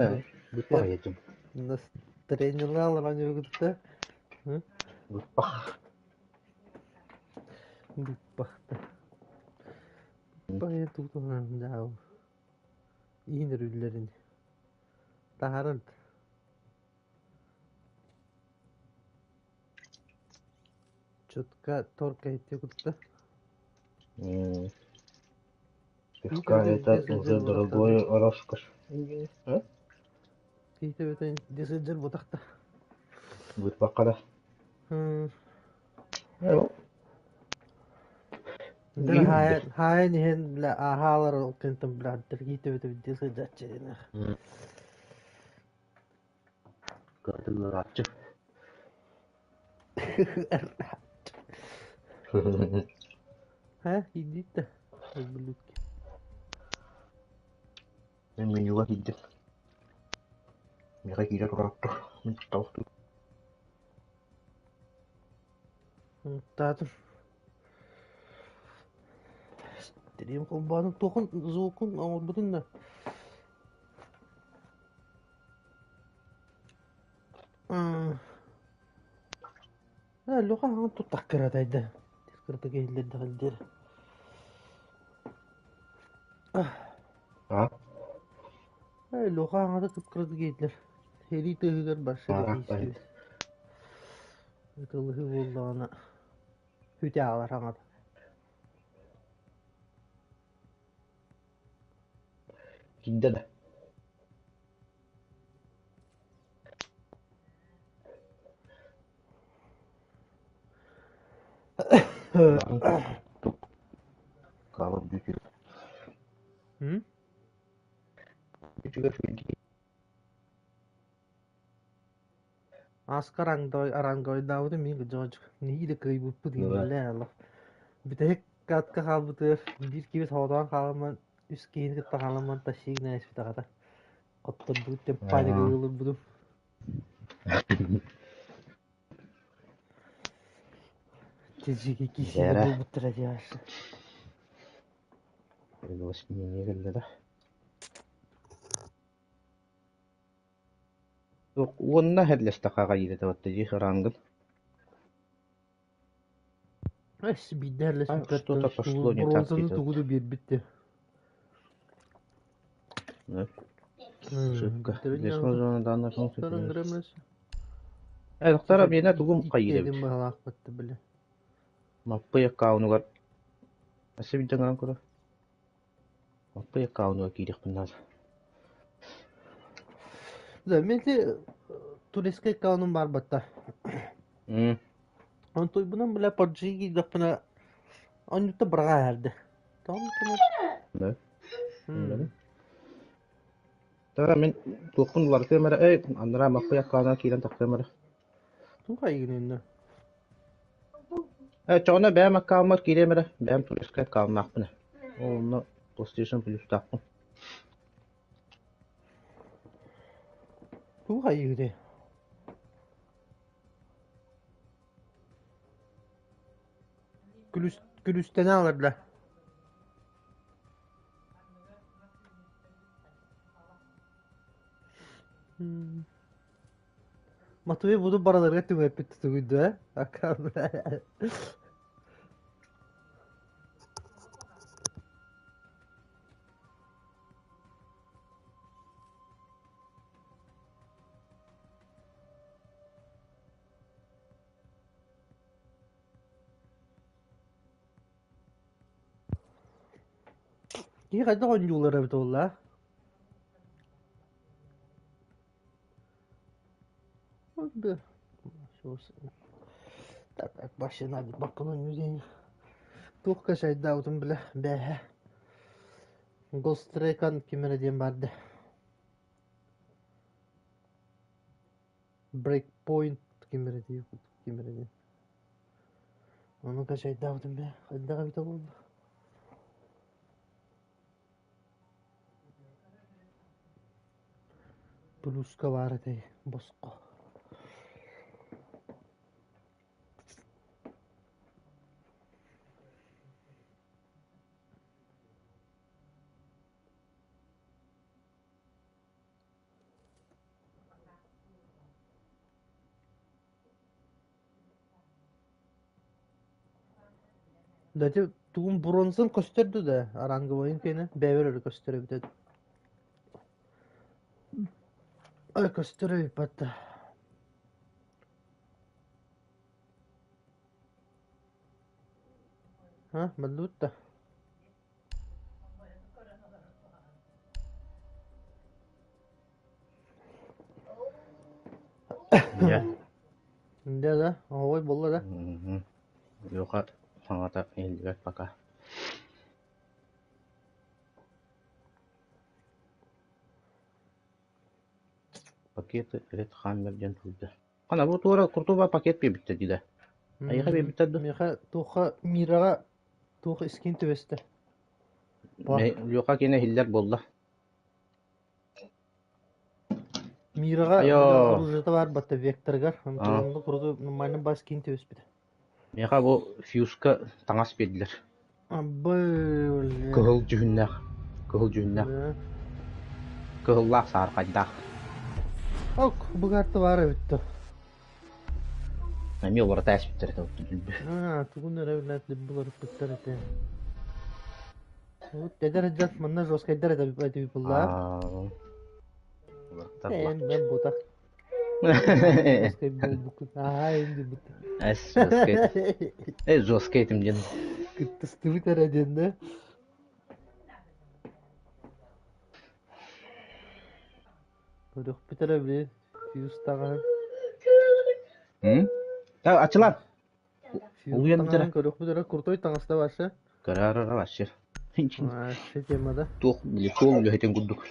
Быппах ийэтим. Настроениелаах кытта Быппах. Быппахта. Быппах тугутунан даа иһин өрүллэрин таһааран Чутка торка иттиэ кутта. Пивка это уже дорогой роскошь. А? Киһи төбөтө дьэ сылдьар буотахта. Быппахха да. Дэр хаайан хаайан иһэн бля ааһаалар ол кэнтэн бля киһи төбөтө дьэ сылдьааччы Кытылларааччы. Ха, иди-то, ублюдки. Мен менюга киирдим. Миэхэ киирэ турар Мин туттабын. Таатыр. Стрим холбоонун туохун звукун оҥорбутун да. Ээ, Леха хаҥан туттах кыратайда. Кырата киһиллэрдэҕин диэр. А? Ээ, Леха хаҥата кып-кырата киһиллэр. Сэрии тыаһыгар барса да киһистибит. Ытылыһыы буоллаҕына хүтэ аалар хаҥата. Киирдэ да? Call of Duty. Ааска аранговайдаабытым мин кырдьаҕас нэһиилэ кыайбыппыт иҥнэллээн олох. Бүтэһик катка хаалбытыгар биир киһи соҕотоҕун хааламман үс киһини кытта хааламман тащи гынан испит Хотторбут диэн паника ылырбытым. Тизиги кисигэ Дьээрэ. буолбуттара диэҕэши. Приглашение кэллэ да. Уонна херлестэхэ аҕайыыта табатта дии рангын. Эс биирдэ А что-то пошло не так бронзаны где-то. тугу да биэрбит Да? Ошибка. Здесь данная функция. Доктора миэнэ тугум хайыыр эбит. быһалаахпытты били. Маппый аккаунугар Өссө биирдэ гынан көрөр. Маппый аккаунугар киириэхпин наада. Да, мен те турецкий аккаунум бар батта. Онтуйбунан бля PUBG киирдэхпинэ онньутта быраҕа эрде. Да. Тара мин туохпун уларытыам эрэ, эй, анараа Маппый аккаунугар киирэн тахсыам эрэ. Туох айгын Ээ, чоҕуна бэйэм аккауммар киириэм эрэ, бэйэм турецкай аккауннаахпын ээ. Ол онно PlayStation Plus-таахпын. Туох айыыгыный? Күлүс күлүстэнэ аларда. Матвей буну барыларга түҥэппит тугуйду ээ? Киһи хайдах оонньууллар эбит буолла? Так, вообще надо баккын диэн туох качайдаабытын билэ бээһэ Гострекан ким эрэ диэн барды Breakpoint ким эрэ дии ким эрэ диэн ону качайдаабытын бээ хайдах эбитэ буолла Плюска баар этэй босхо. Да ити тугун бронзан көстөрдө да, ранговойун киэнэ бэйэбэр өрө көстөр эбитэ. Ой, көстөр эбиппат да. А, манныбыт да. Дьэ. Да, да, оһоҕой буолла да. Мгм. Леха саҥата иһиллибэт пока. Пакеты Red Hammer диэн турда. Хана бу туора куртуба пакет биэрбиттэр дии да. Айыха биэрбиттэр дуо? Миэхэ туохха Мираҕа туох искин түбэстэ. Леха киэнэ иһиллэр буолла. Мираҕа Айоо. оружиета баар батта векторыгар онно курдук нормально бас киин түбэспитэ. Миэхэ бу фьюзка таҥас биэрдилэр. Абы Кыһыл дьүһүннээх. Кыһыл дьүһүннээх. Кыһыллаах саархайдаах. Ок, бу карта баар эбит да. Эмиэ уларыта эспиттэр этэ дүлбү. Аа, тугун эрэ билээт буларыппыттар этэ. Вот эдэр дьон манна жесткайдар этэ этэ буллаа. Уларыттар Эн мен бутах. Жесткай буолбуккун. Аа, инди бут. Эс жесткай. Э, жесткай этим диэн. Кыттыстыбыт эрэ диэн да. Көрүөхпүт эрэ били фьюз таҥаһын. М? Ачылан. Фьюз Улуйан бүтэрэ. таҥаһын көрүөхпүт эрэ крутой таҥаста вообще. Көрөр вообще. Вообще тема да. Туох били суол үлэһитин курдук.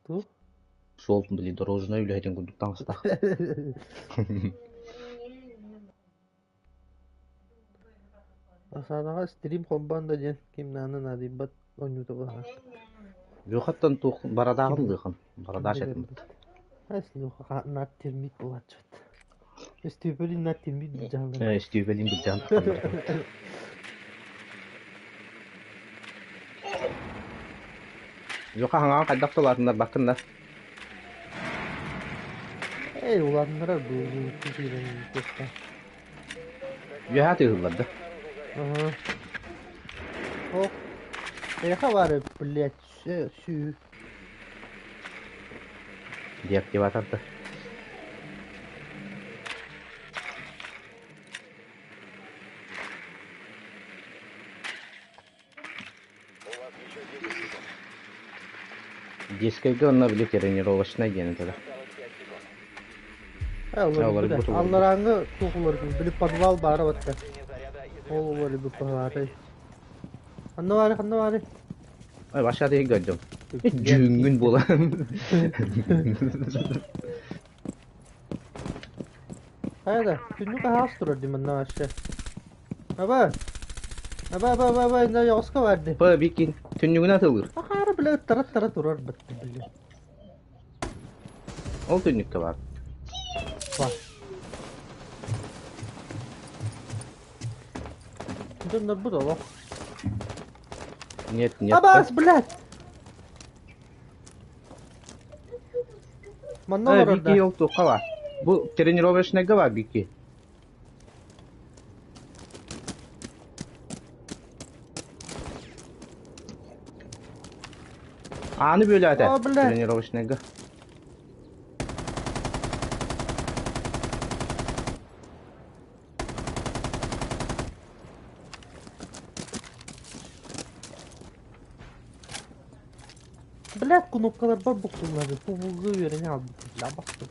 Туох? Суол били дорожнай үлэһитин курдук таҥастаах. Асанаҕа стрим холбоон да диэн ким нааны наадыйбат оонньуута быһа. Лехаттан туох барадааҕын Ким лыахан. ким Барадааш да этиммит. көрбөт. Ас Леха наар термит буолааччыбыт. Өстүөпэлин наар термит былдьаһаллар. Э, Стивелин былдьаан тахханнар. Леха хаҥаҕын хайдах тулаатыннарбаккын да? Эй, улаатыннарар бу киирэн туохта. Үөһээ тыыһыллар да? Ага. Ох, эйиэхэ баар блядь, сүү. Деактиватор да. Дискайга онно били тренировочнай диэн этэ. Э, уларыйбыт. Алларааҥҥы туох уларыйбыт? Били подвал баара батта. Ол уларыйбыт баһаары. Ханна баары, ханна баары? Ой, вообще ты көрдүм. Дьүҥҥүн буолан. Хайа да, түннүк аһаҕас турар дии манна вообще. Аба! Аба, аба, аба, аба, инна оҕуска бар дии. Па бикин түннүгүнэн атылыр. Ахаары бile ыттара-ыттара турар бытты бile. Ол түннүккэ бар. Бар. Дьоннорбут олох. Нет, нет. Абаас, блядь! Манна Э, олорор Бики да. ол туохха бар. Бу тренировочныйга бар Бики. Ааны бүөлээтэ О, блядь! тренировочныйга. Блядь, кнопкаларбар буксуллары. Пубугу үөрэнэ албыт. Бля, бастым.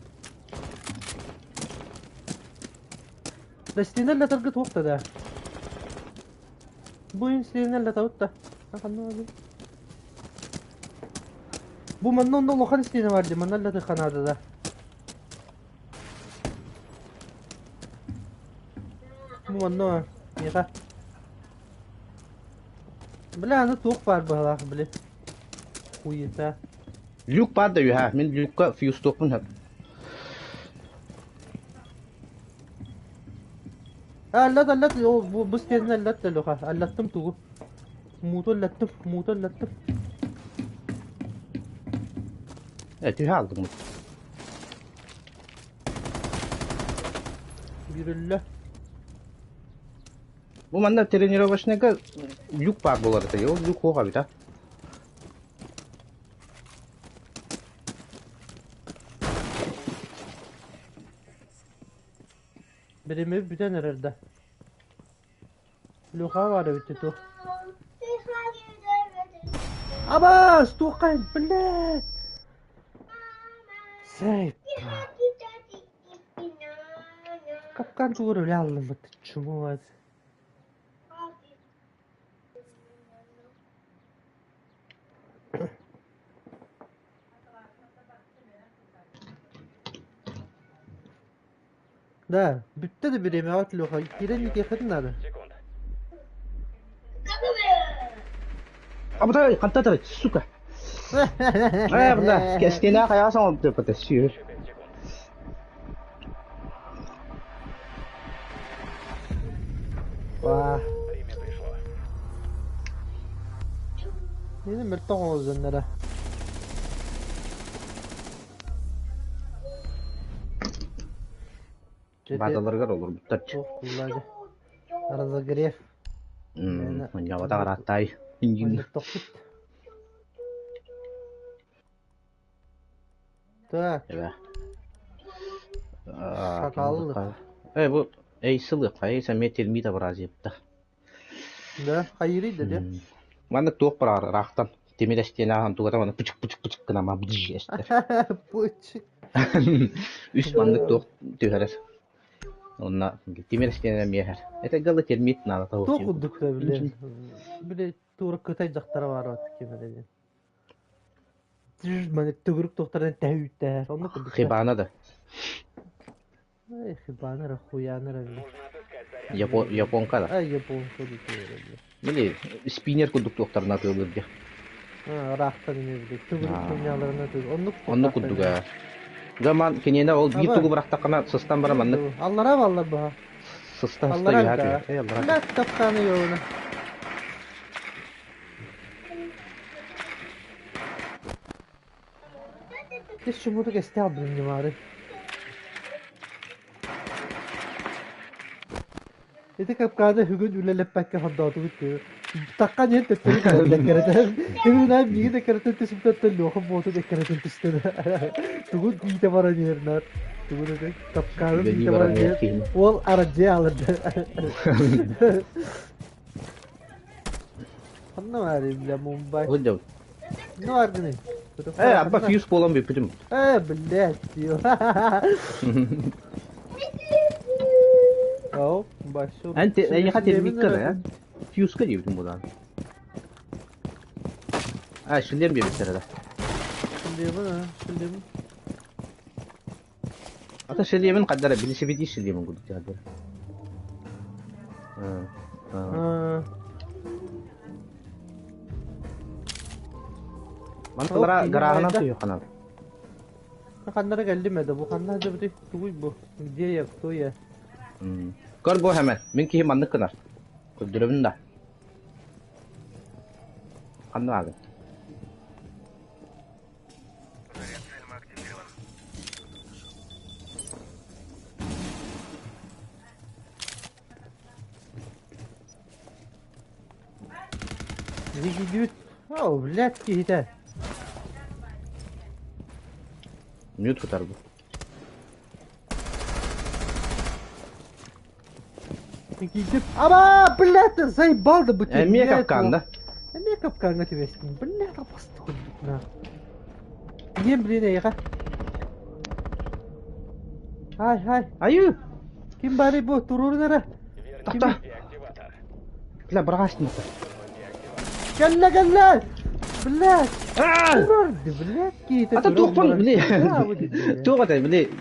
Да стенеллэтэргэ туох да да. Бу ин стенеллэтабыт да. Ханна бу? Бу манна онно улахан стена бар дии, манна латыхха наада да. Бу манна миэхэ. Бля, аны туох баар быһалаах, били. Хуета. Люк баар да үһэ. Мин люкка фьюстуохпун сөп. Аллат, аллат, бу, бу стенаны аллат да, Леха. Аллаттым тугу. Мууту аллаттым, мууту аллаттым. Э, түһэ алдым. Бүрүллэ. Бу манна тренировочныйга люк баар буолар этэ, ол люк суох эбит а. Биримэ бүтэн эрэр да. Люха баар эбит туох. Абаас, туоххай, блядь! Сэй. Капкан тугур үлэ аллыммыт, чуму Да, бүттэ да бириэмэҕит Леха, киирэн иитиэххитин наада. Абытай, хантан тарай, сука. Э, бля, кэстиэнэ хайаҕас оҥорбут сүүр. Ваа. Мені мөлтөх оҥордуннара. Бааталарыгар олорбуттар. Туох куллаажа. Разогрев. Манньаҕата арааттай. Онньоттохпут. Так. Шакаллык. Э, бу эй сылык, эй сэмиэ термит абразиепта. Да, хайырый да дьэ. Маннык туох бараар ыраахтан тимир эстиэнэ ахан тугата маннык пычык пычык пычык гына бдж эстэр. Пычык. Үс маннык туох түһэрэр. Онно тимир эстиэнэ миэхэр. Это галы термит надо того. Туох курдук да били. Били тура кытай дьахтара баар вот ким эрэ диэн. Маннык төгүрүк туохтарынан тэһүүттээр. Оннук курдук. Хибана да. Эй, хибана эрэ, хуяна эрэ били. Японка да. Ай, японка дии эрэ били. Били спиннер курдук туохтарына атыылыыр дии. Ыраахтан эмиэ били төгүрүк хуйняларына атыылыыр. Оннук Оннук курдук ээ. Гаман киниэнэ ол биир тугу бырахтаххына сыстан баран маннык Аллараа баллар быһа. сыста сыста үөһэ түһэр. Эй, аллараа. Блядь, капканы ёбана. Ты чему-то кэстээх блин Ити капкааны бүгүн үлэлэппэккэ хордоотубут дии. Такка диэн төттөрү кэлэн эккирэтэн. Бүгүн миигин эккирэтэн түспүттэн Леха буотун эккирэтэн түстэ. Тугун иитэ баран иһэрнэр. Тугун этэ капкаанын Үлэлии иитэ баран баран иһэр иһэр. киһини. Уол арадьыа алырда. Ханна баар бля Мумбай. Сылдьабыт. Ну аргыный. Э, абба фьюз буолан бүппүтүм. Э, блядь, ё. Ау, башыр. Эн эйиэхэ термикка да, э? Фьюзка диэбитим буолан. А, шилем диэбиттэрэ да. Шилемин, а, шилемин. Ата шилемин хаддара билисибитии шилемин курдук хаддара. Манталара гарааһынан туйуханан. Ханнара кэллим эдэ бу ханна дьабыты тугуй бу где я кто я Көр бу хэмэ мин киһи маннык гынар. Көрдөрөбүн да. Ханна аагын? Видит. О, блядь, киһитэ. Мют кытар бу. Киирдим. Аба, блядь, заебал да бу Эмиэ капкан да? Эмиэ капкаҥҥа түбэстим. Блядь, апасты курдук на. Ийэм, блин, эйиэхэ. Хай, хай. Айыы! Ким баарый бу? Туруорун эрэ. Тохто! Бля, быраҕаастын. Кэллэ, кэллэ! Блядь! Аа! Турарды, блядь, киһитэ Ата туран туохпун, баран. били, Аа, туох этэй, били,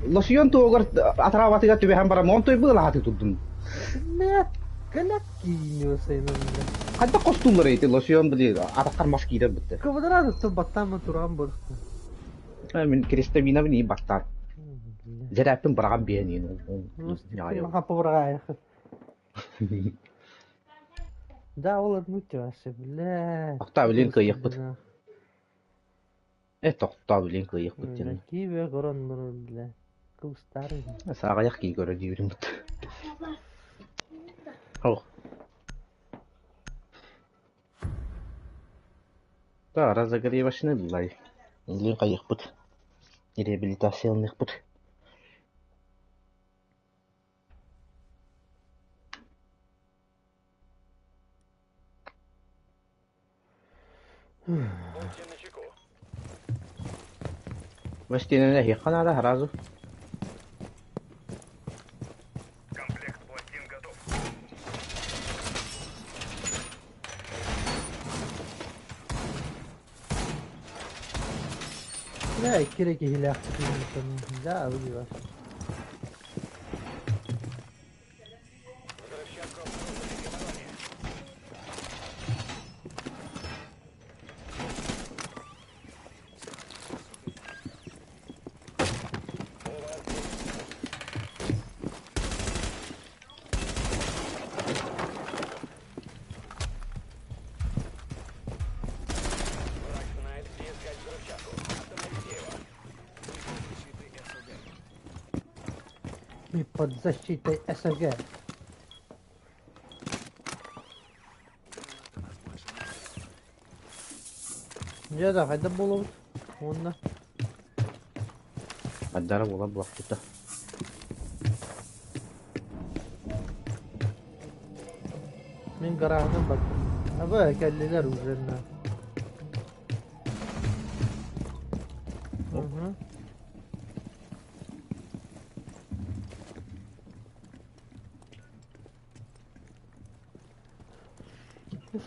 лосьон туогар атраабатыгар түбэһэн баран, онтой быылаһаты турдум. Блядь, кэлэк киинio сайынан, блядь. Хайдах хостууллар эти лосьон, били, атахтар мас киирэр бытты. Квадрат баттаан туран бур. Мин крестовинабын ии баттаан. Дьэрээппин быраҕан биэниин. Хаппабыраҕаайах. Да, ол одну вообще, блядь. Тохтоо, билин кыайыахпыт. Э, тохтоо, билин кыайыахпыт диэн. Киибэ көрөн бля. Кыбыстаар. Сааҕайах кии көрө диибитим бут. Ох. Да, разогревочный булай. Илин хайыахпыт. Реабилитацияланыахпыт. Бастиананы эһиэххэ наада сразу. Бля, икки киһилээх Да, выливаш. Мы под защитой СГ. Дьэ да хайда буолабыт уонна Айдара буола буолахпыта. Мин гарааһынан бардым. Аба кэллилэр уже на. Угу.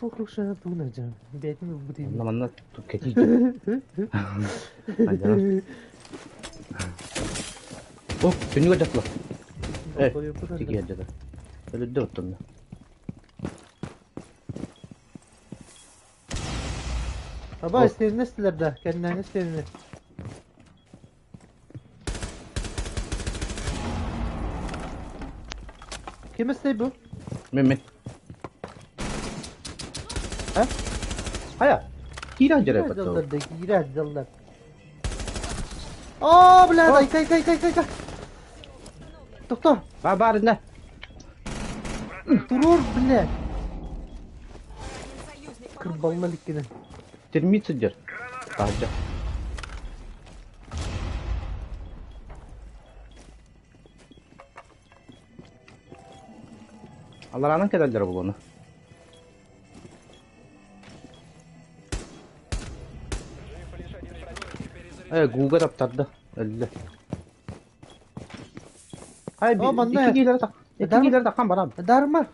Фу, тугун дьон. Бэйэтин ылбыт Онно манна кэтии Айдара. О, түннүгэр дьаттыла. Э, тикиэр дьата. Өлүрдэ оттонно. Аба, истэринэ истилэр да, кэннээҥи истэринэ. Ким эстэй бу? Мен мен. А? Хайа? Киирэ дьэрэ Дьаллар да, киирэ дьаллар. Оо, бля, дай, кай, кай, кай, кай, кай. Тохто. Ба баарына. Туруор, бля. Кырбалла иликкинэ. Термит сылдьар. Таһырдьа. Аллараанан кэлэллэрэ буолуону. Э, Гуга таптарда. Өллө. Хай, О, манна. икки киилere так. Икки киилere таккан барам. Дарма.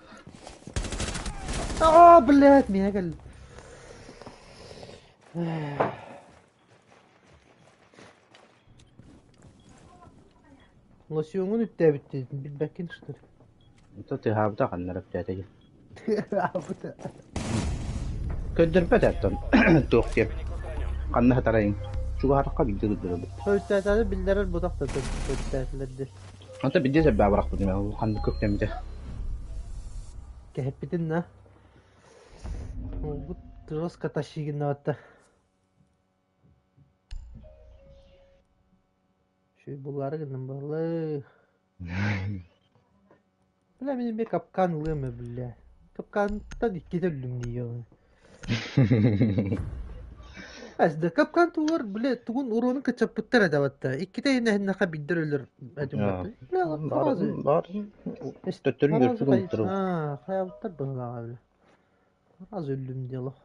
О, блядь, меня кэллэ. Лосьоҥун үттээбит билбэккин что ли? То тыһаабыта ханнара үптээтэ. Тыһаабыта. Көрдөрбөт эттон туох диэн ханна сатарайын чугаһарахха биирдэ көрдөрөбүт. Үттээтэри биллэрэр бутах да үттээтилэр дии. Онто биирдэ сэрбээ барахпыт мен ханна көктэммитэ. Кэһэппитин на. Бу жестко тащигиннаватта. Үчүгэй буолаары гынным буолла. Бля, мин эмиэ капкан ылыам ээ, бля. Капкантан иккитэ өллүм дии ол. Ас да капкан тугар, бля, тугун уруонун кыччаппыттар этэ батта. Иккитэ иһиннэххэ биирдэр өлөр этим батта. Бля, Бар, бар, төттөрү сразу үөрсүк ылыттар. хайабыттар быһыылааҕа, бля. Сразу өллүм дии олох.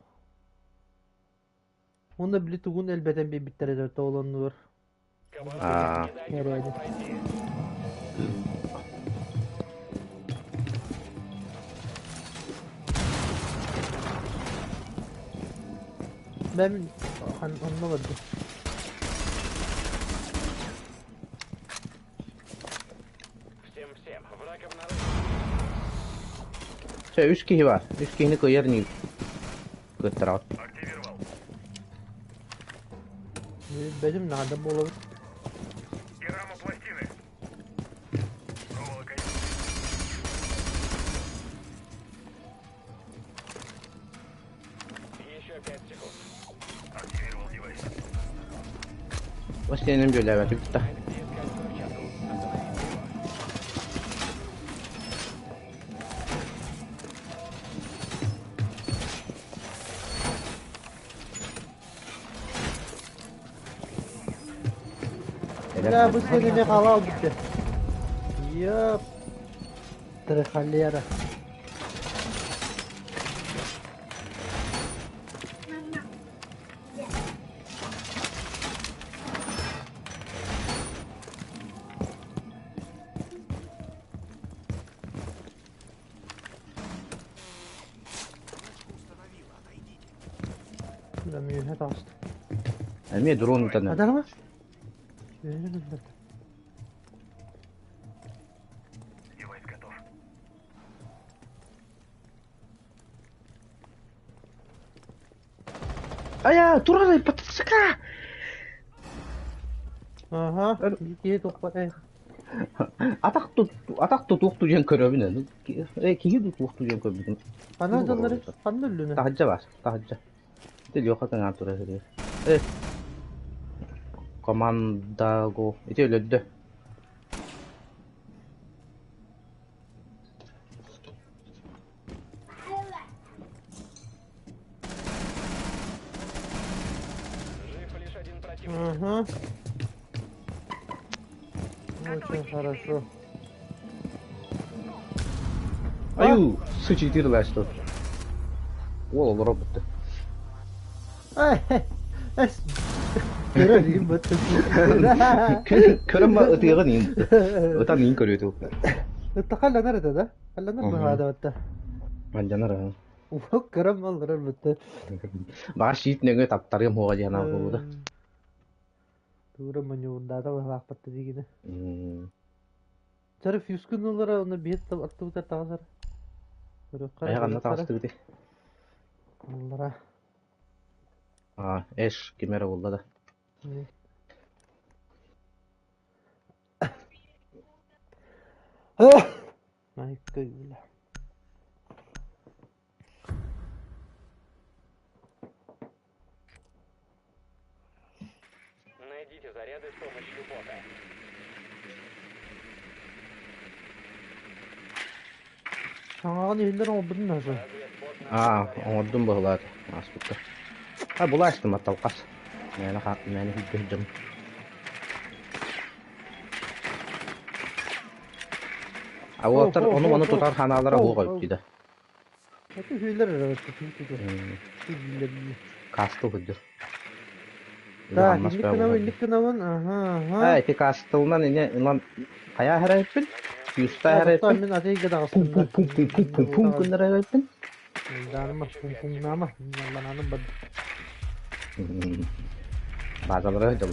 Уонна били тугун элбэтэн биэрбиттэр этэ тоолоннугар. Аа. Эрээди. Ben онно бардым. Чэ, үс киһи бар. Үс киһини кыайар ини. Кыттараҕыт. Бэдим наада буолабыт. Бас сиэнин бүөлээбэтим да. Бля, бу сен эмиэ халаал бүттэ. Ёп. Трехалера. Бля, мүөһэ таҕыста. Эмиэ дрон ытан. Адарма? Үөһэ өллөрдө. Айа, турар патсака! Аха, биир киһи туппат ээ. Атах тут атах тутуох диэн көрөбүн ээ. Киһи тутуох диэн көрбүтүм. Ханна дьоннору ханна өллүнэ? Таһырдьа бар, таһырдьа. Ити Леха кыҥаан турар сиригэр. Э, командаго. Ити өлөрдө. Ага. Очень хорошо. Аю, сычытыр что. Уол олоро бутта. Ай, эс. Көрөр бытты. Көрөн ба ытыгын ин. Ытан ин көрүөтү. Ытта это да? Халланар быһаада батта. Манжанар. Уһук көрөн малларар бытты. Баар шиит нөҥө таптарыам хуга диэн буолуда. Тура манюрдаата быһалаахпатты дигини. Чары фьюскун ылара оны биэт аттыбытар таҕасар. Айа ханна таҕыстыбыты? Аллара. А, эш кимере булла да. Ай, көйүлэ. Найдите заряды с помощью бота. Саҥаҕын иһиллэр оҥорбутун наша. Аа, оҥордум быһылаат, ааспыкка. А, булаастым атталқас. Мээнэ мээнэ хүлбэ сылдьабын. А уолаттар ону-маны тутар ханаалара суох эбит да. Это хүллэр эрэ Кастыл сылдьар. Так, инник гынабын, инник гынабын, аха, аха. Э, ити кастылынан ине ылан хайа хэрайппин, фьюста хэрайппин. Мин атыйга Пум пум пум пум пум пум пум гыннарайппин. Даныма, пум пумнама, аллананым бад. Базалары дьол.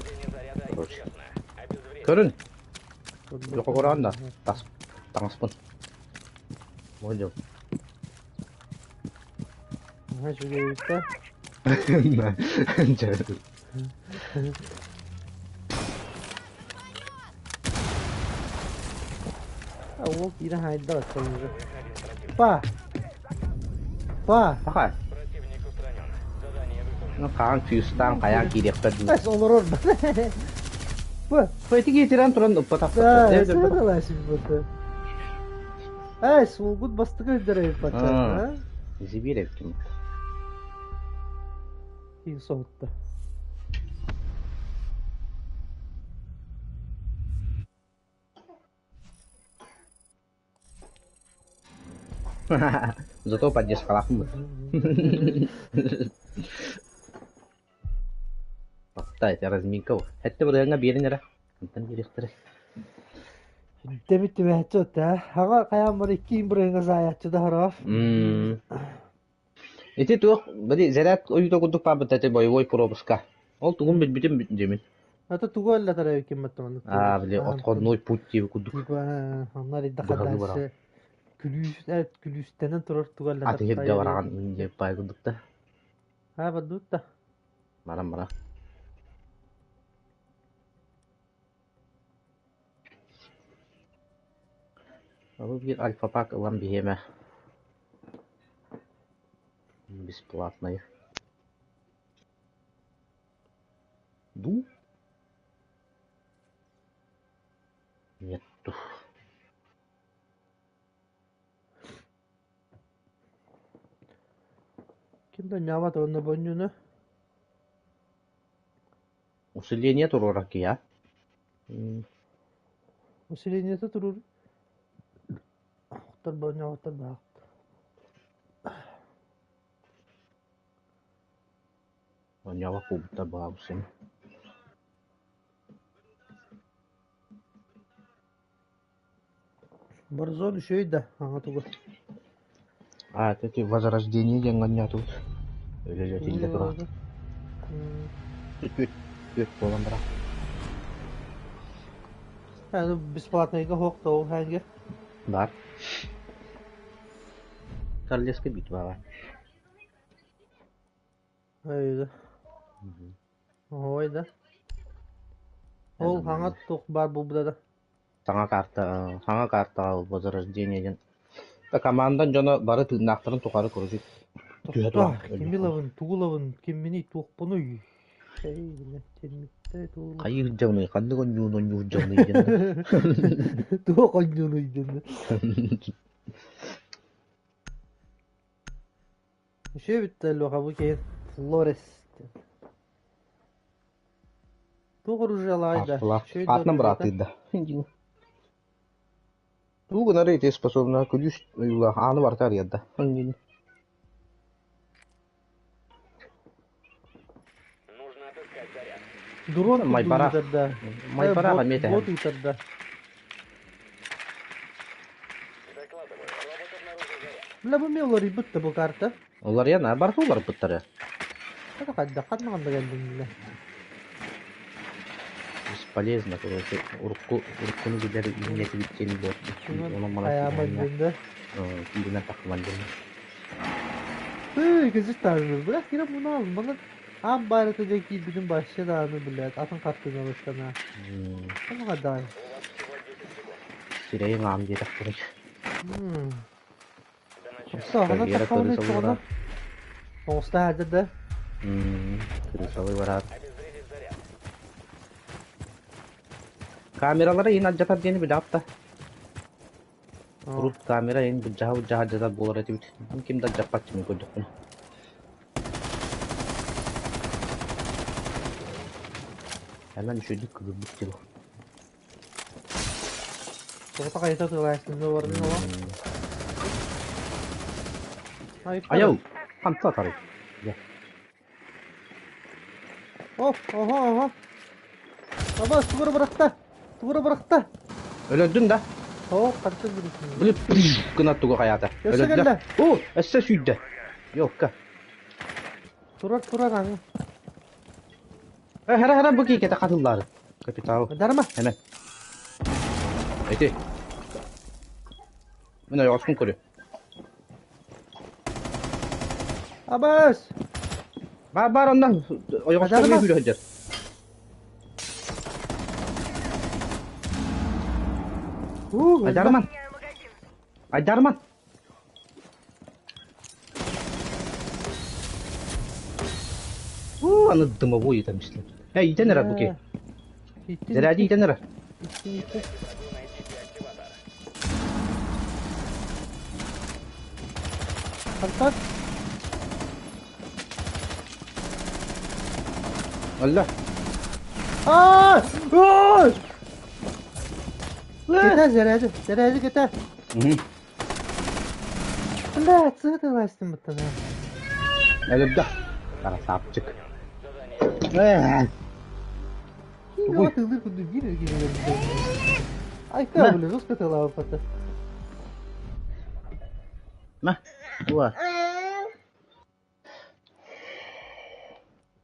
Короче. Көрүн. Жоқо көрөөн да. Тас таҥаспын. Бу дьол. Ага, үчүгэй Ол киирэн хаайда баттан Па! Па! Пахай. Ну, хаан фьюстаан хайаан киириэхпэр дуу. Эс олорор. Па! Эти киитирэн туран уппатах. Да, сыдаласып Эс, улгут бастыгы өйдөрөйүп бачча. Зибир эбитим. Киин соһутта. Зато поддержкалаахпын. Бакта эти разминка. Хэтте бырыаңа биэрин эрэ. Онтон биэриэхтэрэ. Демит түбэһэччи отта. Хаҥа хайаан бар иккиин бырыаңа саайааччы да хараaf. Ити туох, били заряд ойуута курдук баабыт эти боевой пропуска. Ол тугун билбитим димин. Это тугу эллэтэр эбиккин баттаман. Аа, били отходной путь диэби курдук. Типа, оннар идда Быһалыы баран. хадаашы күлүүс күлүүстэнэн турар тугу эллэтэр. Атыһырга бараҕан диэп баай курдук да. Аа, баддуутта. Баран бара. Ол биир альфа-пак ылан биһиэмэ. Бесплатный. Ду? Нету. Ким да ньаабат уонна бонньуну. Усиление туруора киһи. Усилениета турур. Охтор бонньоҕоттор баах. Онньоҕо куубуттар баҕабысын. Борзон үчүгэй да аҥа тугу. А, это Возрождение диэн оонньоотубут. Үлэлэтиллэ турар. Түөрт түөрт буолан баран. Бесплатныйга суох да ол ханге. Бар. Королевская битва бар. Ой Ой да. Ол хаҥа туох баар буолбута да. Саҥа карта, саҥа картаҕа Возрождение диэн. Командан дьоно бары тыыннаахтарын тухары короче түһэ Тохтоо, кими ылабын, тугу ылабын, кимминий, туохпунуй? Хайыы сылдьабыный, ханнык онньуун онньуу сылдьабыный диэн. Туох онньуунуй диэн. Үчүгэй бүттэ Леха бу киһи Флорес диэн. Туох оружиелаай да, үчүгэй да Аатынан оружиета. бырааттыыр да. Тугу гынары ити способна күлүүс ойуулаах ааны барыта арыйарда. Нужно отыскать заряд. Дрон курдук Майбарах. ыытар да. Майбарах Бот, эмиэ бот тэһэн. ыытар да. Докладываю, робот обнаружил заряд. Бля, бу эмиэ уларыйбыт да бу карта. Уларыйан барыта уларыппыттара. Это хайдах ханнаҕан да кэллиҥ бile. Бесполезно, короче, урукку уруккуну билэр үүнэтибит диэн буолбут. Онон манан Хайаама киирэн диэн да. кииринэн тахсыман диэн. Ый, кызык таажы. Бля, кира мунал. Манан аан баарыта дьэ киирбитим вообще даҕаны, блядь, атын хартыыналыстана. Ону дай. У вас всего 10 секунд. Сирэйин аам диэтэхтэрин. До начала. Саҕана Карьера таххабын кырыысалыыра. иччэҕинэ. Оҥоста да. Кырыысалыы бараат. Обезвредить заряд. Камералары иһин алдьатар диэни билэҕит да? Урут камера иһин былдьаһа-былдьаһа алдьатар буолар этибит. Ким да алдьаппат дьиҥи көрдөхпүнэ. Hemen үчүгэйдик кыырбыт дьылы. Тоҕото хайыта тыалаастын олордун оҕо. Айыл, ханта атарый? Дьэ. Оп, ого, ого. Аба, тугура бырахта. Тугура бырахта. Өлөрдүн да? О, ханта бүрүсүн. Били гына тугу хайаата. Өссө Өлөрдө. кэллэ. О, өссө сүүрдэ. Ёлка. Турар, турар аны. Хара хара бу киикэтэ хатыллаары. Капитал. Дарма. Hemen. Эти. Мин ойоҕоспун көрү. Абас! Бар бар онно ойоҕоспун Адарма. сүүрэ сылдьар. Уу, Айдарман. Айдарман. Уу, аны дымовой итэмислэр. Э, итэн эрэр бу киһи. Иттин, Зэрээди иттин, итэн эрэр. иттин, иттин. Дайте врагу найти деактиватор. Хантан? Алла. Аа! Ой! Кэтээ зэрээди, зэрээди кэтээ. Бля, сыһытылаастын быттана. Өлөрдө. Красавчик. Задание Э, Киин тылыр курдук биир эргиэн Айка, бля, жестко тылаабыппата. Ма. Уа.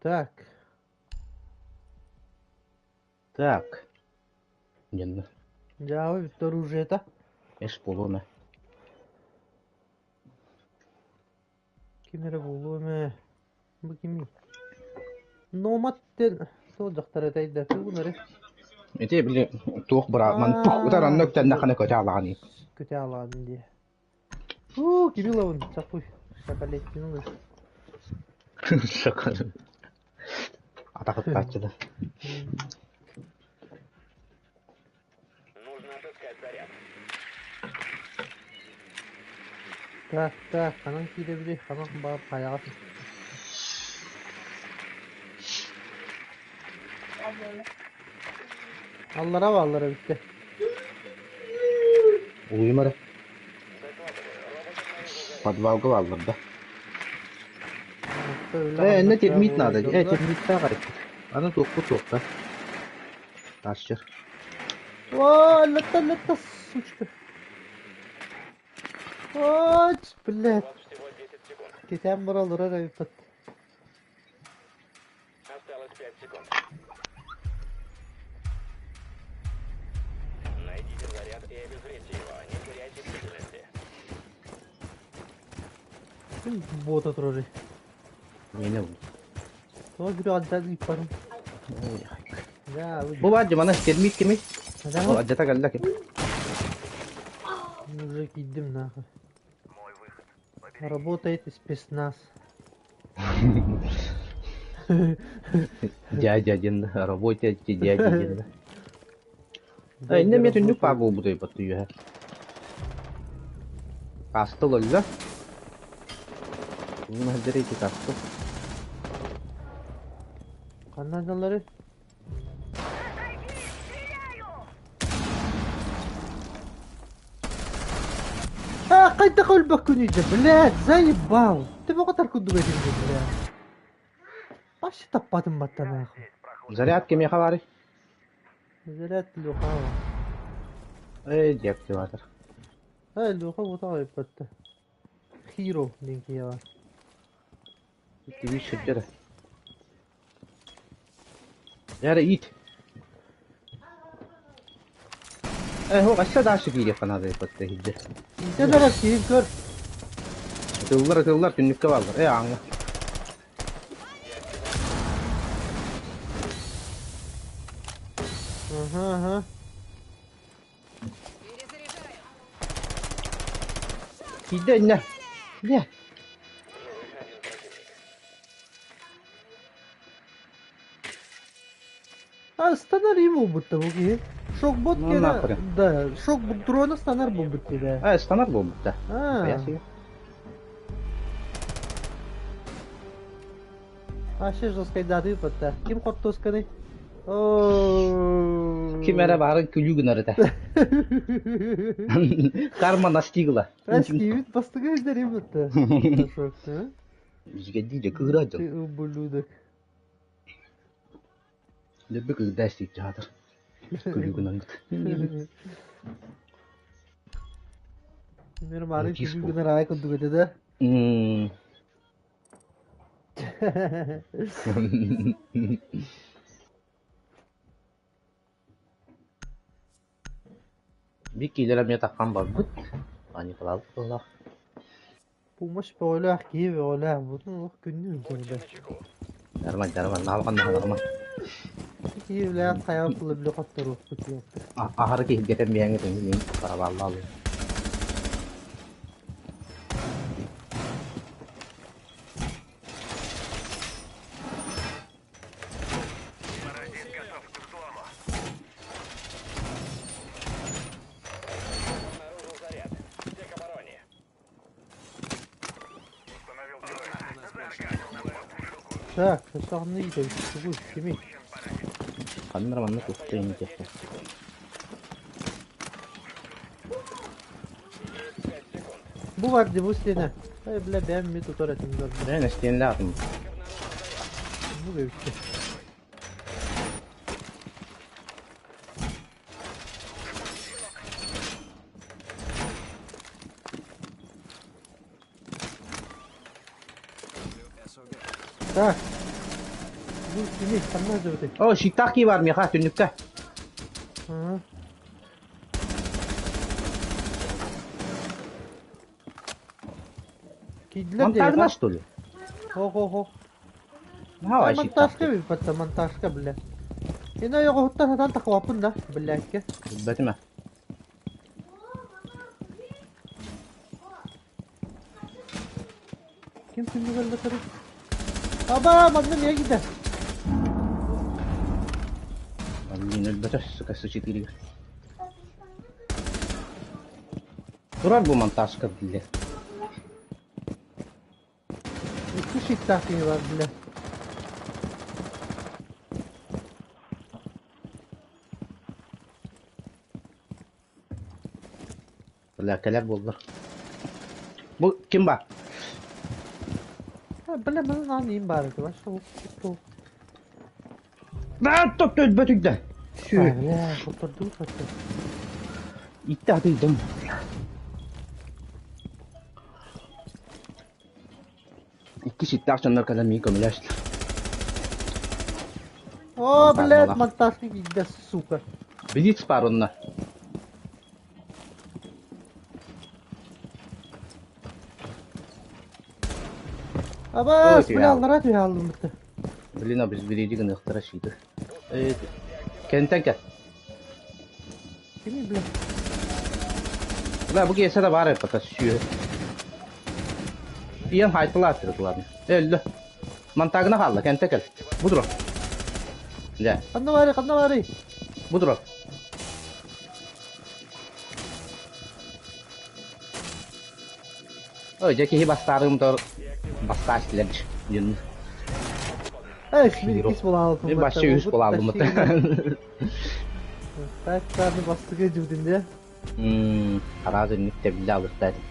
Так. Так. Дьонно. Дьаабы бүттэ оружиета. Эш буолуо Ким эрэ буолуо эмэ. Бу кимий? Номад диэн суол дьахтар этэй да тугун эрэ. Ити били туох быра ман тух утар анна үктэннэххинэ көтө алаҕаный. Көтө алаҕын дии. Уу, Кирилловын саппуй. Шакалеттин Шакал. Атах ыттааччы да. Нужно отыскать заряд. Так, так, ханан киирэбитий, ханан баар хайаҕас. Аллара бааллар эбиттэр. Улуйума эрэ. Подвалга бааллар да. Э, иннэ термит надо. Э, термиттээх эбиппит. Аны туохпут суохта. Тасчыр. О, летта, летта, сучка. Ой, блядь. У вас всего 10 секунд. Кэтээн бара олорор эбиппит. Осталось 5 секунд. Найдите заряд и обезвредьте его. Не теряйте бдительности. Буота турарый. Миэнэ бу. Тоҕо күрүө алдьан ыыппатым. Бу баар дьымана термит кимий? Ол алдьата кэллэ ким? Уже киирдим нахуй. Работает спецназ. Дядя один, работает дядя один. Э, иннэ эмиэ түннүк баар буолбут ыйбат үөһэ. Кастыл өллө. Мадыр ити кастыл. Ханна дьаллары? А, хайдах өлбөккүнүй дьэ, блядь, заебал! Ты тоҕо курдук этиҥ блядь. Вообще таппатым батта нахуй. Заряд кимиэхэ баарый? Заряд Леха. Эй, деактиватор. Эй, Леха вот айпатта. Хиро диэн киһи баар. Икки сылдьар. Яра иит. Э, хо, қасса даашы киириэххэ наада эппэтте иһирдьэ. Итэн эрэ киһи көр. Ытыллар, ытыллар, түннүккэ бааллар. Э, ааҥҥа. Аха, аха. Киирдэ иннэ. Бля. А станар и буолбут да бу киһи. Шокбот Ну кэлэ нахрен. да, шокбот дрона станар буолбут да. Э, станар буолбут да. А, вообще жесткайдаатыы да. Ким хортуосканый? О. Ким эрэ баарын күлүү гынар этэ. Карма настигла. Прости, бастыгы өздері бітті. Бизге дии кыыра дьон. Ты ублюдок. Лөбү кыырда истиит дьаатыр. Күлүү гынан Мир мары Мутис күлүү был. гынар ай курдук этэ да. Бик киилэр эмиэ таххан барбыт. Аникалаабыт буоллаах. Помощь бөҕөлөөх киһи бөҕөлөөх бутун олох күннүү Будьте илдьэрдэ. начеку. Нормально, нормально, наалхан нормально. Киһи үлээх хайаан тылы билэ хотторуохпут диэхтэр. Аһары киһиргэтэн биэҥҥэ тэҥин барабааллаалы. Обнаружил заряд. Все к обороне. Так, сахны итэбит, тугуй, кимий? Ханнар манна туохта иннитиэхтэ. 5 секунд. Бу бар дии, бу стена. Эй, бля, бэйэм ми тутар этим көрдүм. Бэйэн эстиэнлээх атын. Бу эбиттэ. Так. Бу кимий, ханна дьыбытай? О, щиттаах кии бар миэхэ түннүккэ. Ага. Киирдилэр Монтажна диэхэ. что ли? Хо-хо-хо. Наһаа щиттаах. Монтажка эбит монтажка, бля. Ина ойоҕоһуттан сатаан тахыбаппын да, блядька. Билбэтим ээ. Ким түннүк өллөтөрүй? Аба, манна миэ киирдэ. Блин, өлбөтө, сука, сычытыырыгар. Турар бу монтажка биллэр. Икки щиттаах киһи бар, бля. Бля, кэлэр буоллар. Бу ким баар? Бля, маны наан иин баар этэ, что что? Баа, топ өлбөт үйдэ. Сүү. Бля, хоттордуу хотто. Итте атыйдым. Икки ситтээх дьоннор кэлэн миин көмөлөстүлэр. О, блядь, монтажник иидэ, сука. Блиц баар онно. Абаас, бля, аллараа түһэ хааллым бытта. Блин, а без бириди гыныахтара шииты. Кентен кэл. Кими, бля? Бля, бу киэсэ да баар эппата сүүһэ. Иэн хайтылааттырыт ладно. Өллө. Монтагына хаалла, кентэ кэл. Бу тура. Дьэ. Ханна баарый, ханна баарый? Бу тура. Ой, дьэ киһи бастаарым тор бастаачтылар дьин. Эй, мин иккис буолаалытым. Мин башчы үс буолаалым. Тактарды бастыгы жудин де. Араас инник тэбиллэ алыстаа этим.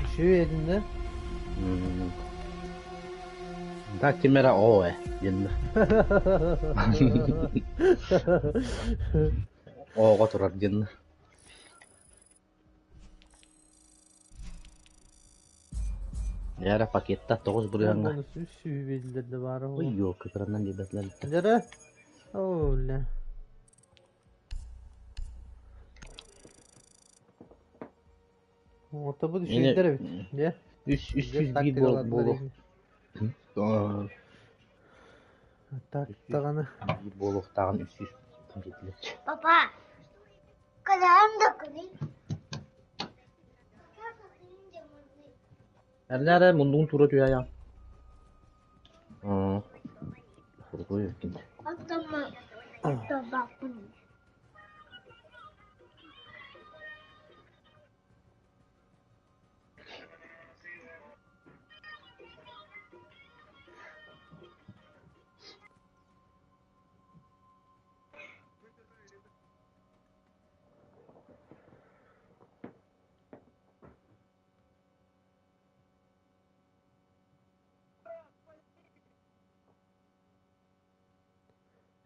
Үшүү эдин де. Да ким эрэ оо э дьин. Оҕо турар дьин. Дьэ пакетта тоҕус бырыһыаҥҥа. Бонус үс сүүбүллэр да баара Ой, ёлка, кыранан диэбэтилэр. Дьэрэ. Оо, бля. Отобут үчүгэйдэр эбит. Дьэ. Үс үс сүүс биир буолуох. Так даҕаны. Биир буолуохтааҕын үс сүүс диэтилэр. Папа, кэлэһэн да күнүй. Эрнэ эрэ муннугун тура түһэ Аа. Кургуй өттүн.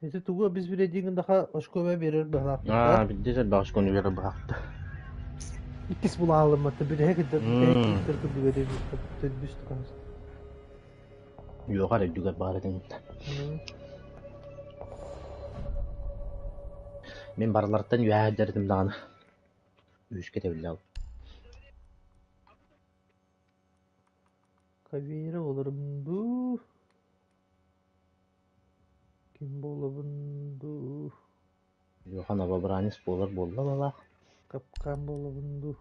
Ити тугу біз билэдиигин даха оскуола биэрэр быһалаахпыт Аа, бидде баҕас көну берер быһаахта. Иккис булаалымматта бүтэһик кыттар бүтэһик кыттар курдук этэ төрдүс тукаас. Юоҕар өйдүгэр баар этиҥ. Мин барылартан үөһээ дэрдим даҕаны. Үскэ тэбиллэ Кавера олорум дуу? Ким буолабын дуу? Леха новобранец буолар буолла балаах. Капкан буолабын дуу?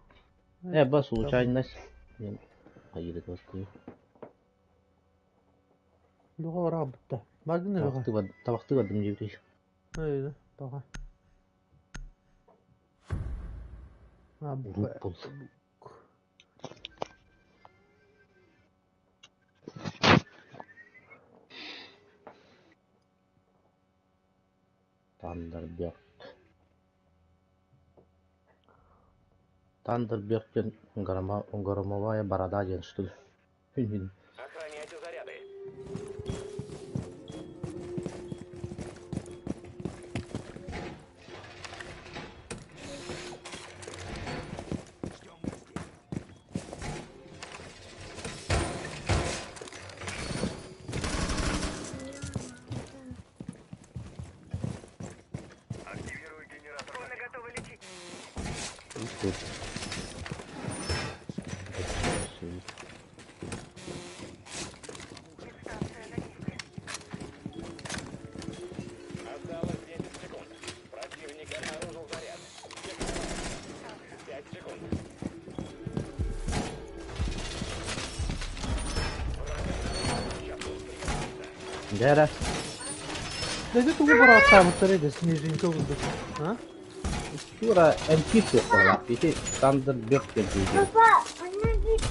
Э, ба случайность. Хайыры бастыы. Леха ораабытта. Бардын Леха. Табахты бардым диэбитий. Öyle, daha. Урут бул. Thunderbird. Thunderbird диэн громовая борода диэн что ли? Охраняйте заряды. Тут. Осталось 10 секунд. Противник обнаружил заряд. 5 секунд. Дьэ Dedi тугу барааттаабыттар эдэ снежинка курдук. А? Тура МП суохтаах. Ити Thunderbird диэн киһи. Папа, она говорит,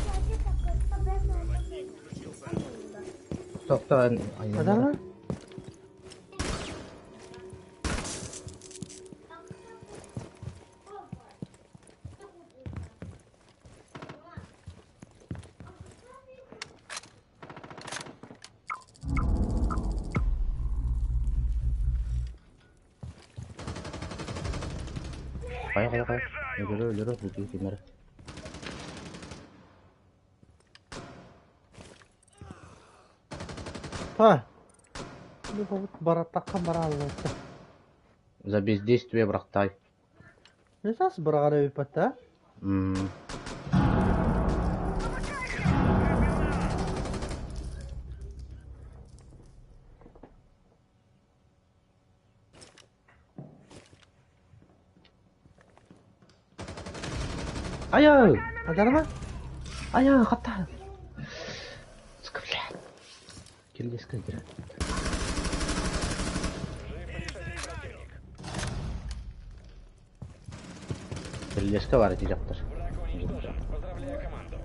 Тоқтаан Адама? Хайа хайа хайа. Өлөрө өлөрө бу ким эрэ. Па. Бараттахха барааллар. За бездействие бырахтай. Не сас быраҕар эбиппэт а? М. Айа! Адарма? Айа, хатта. Сука, блядь. Киргизская игра. Киргизская бар ити дьахтар. Враг уничтожен. Поздравляю команду.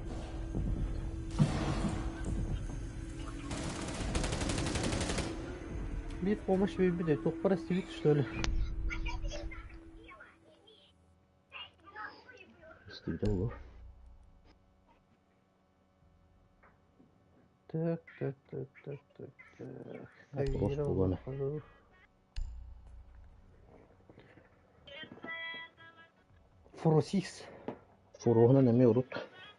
Биир помощь биэрбит туохпар эстибит что ли? Истибитэ буолуо. Так, так, так, так, так, так. Вопрос буолуо. Фросис. Фуруһунан эмиэ урут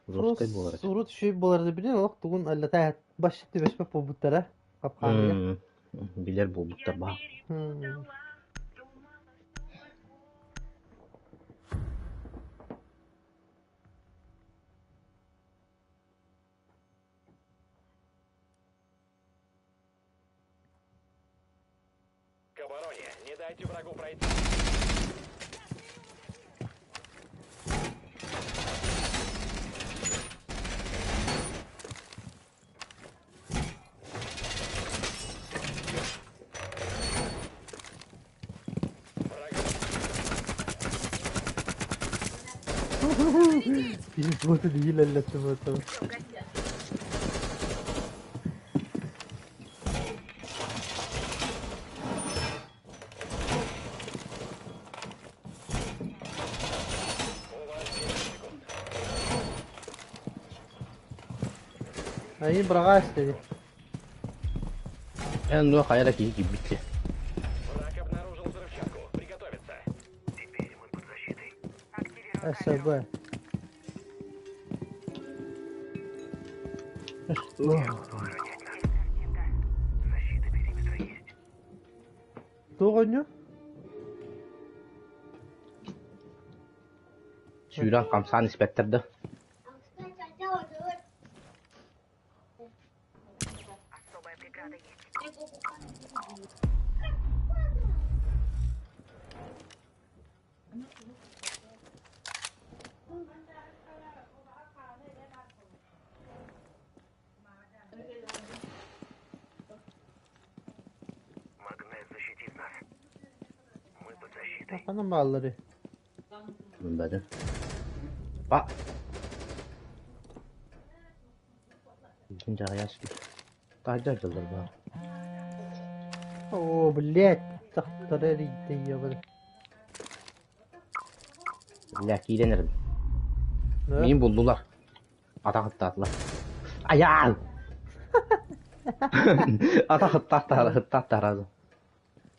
жесткай буолар этэ. Урут үчүгэй буолар да билин олох тугун аллата баш түбэспэт буолбуттара хапхааныга. М, Билэр буолбуттар баа. М. К обороне. Не дайте врагу пройти. Биир буоту диил эллэттим это. У вас 10 секунд. Айы быраҕаас диди. Эн ну хайа да киһи киирбит Враг обнаружил взрывчатку. Приготовиться. СБ. Туох оонньуу? Сүүрэн хамсаан испэттэр да. Ханан бааллары? Билбэтим. Ба. Бүтүн дьаһайаас Таһырдьа дьыллар баар. Оо, блядь, тахтара эрийдэ ебаный. Бля, киирэн эрэбин. Да? Миин буллулар. Атах ыттаатылар. Айаал! Атах ыттааттаара, ыттааттаара.